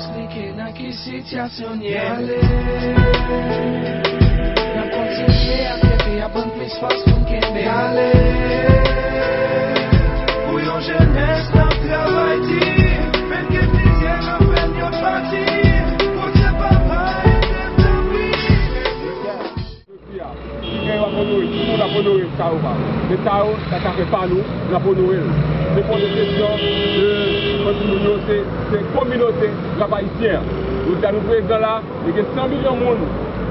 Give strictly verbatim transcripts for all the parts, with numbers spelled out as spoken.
Eksplike nan ki sitiyasyon n ye ale. N ap kontinye ap kenbe, ap ban n plis fòs pou n kenbe ale. Pou yon jenès k ap travay di, menm ke plizyè nan pèn yo pati. Bondye papa ede tanpri. Jodi a, ki gen yo ap onore, tout moun ap onore sa yo pa. Men sa yo, sa ka fè pa nou, n ap onore l. Se pa de kesyon de, kòm di moun yo, se, se kominote rap ayisyen an. Jodi a, nou prezan la, e gen san milyon moun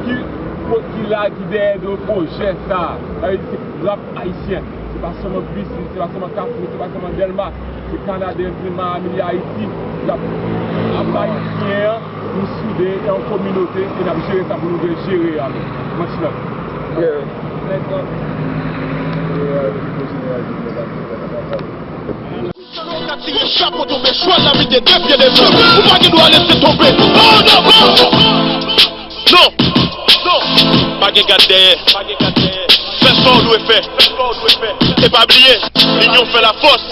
ki, ki la, ki dèyè de pwojè sa a. Sa vle di, se rap ayisyen. Se pa sèlman Bisi, se pa sèlman Kafou, se pa sèlman Dèlma. Se Kanada, Dèlma, Miami, Ayiti, n ap, ap Ayisyen an, nou soude, e yon kominote, e n ap jere sa pou nou vle jere a menm. Mwen chita. Yeah. Ou ka tire chapo tonbe chwal la mete de pye devan. Ou pa gen dwa lese tonbe. Oh non, oh non. Non, non. Pa gen gad dèyè. Fè sa w dwe fè. E pa bliye, linyon fè lafòs.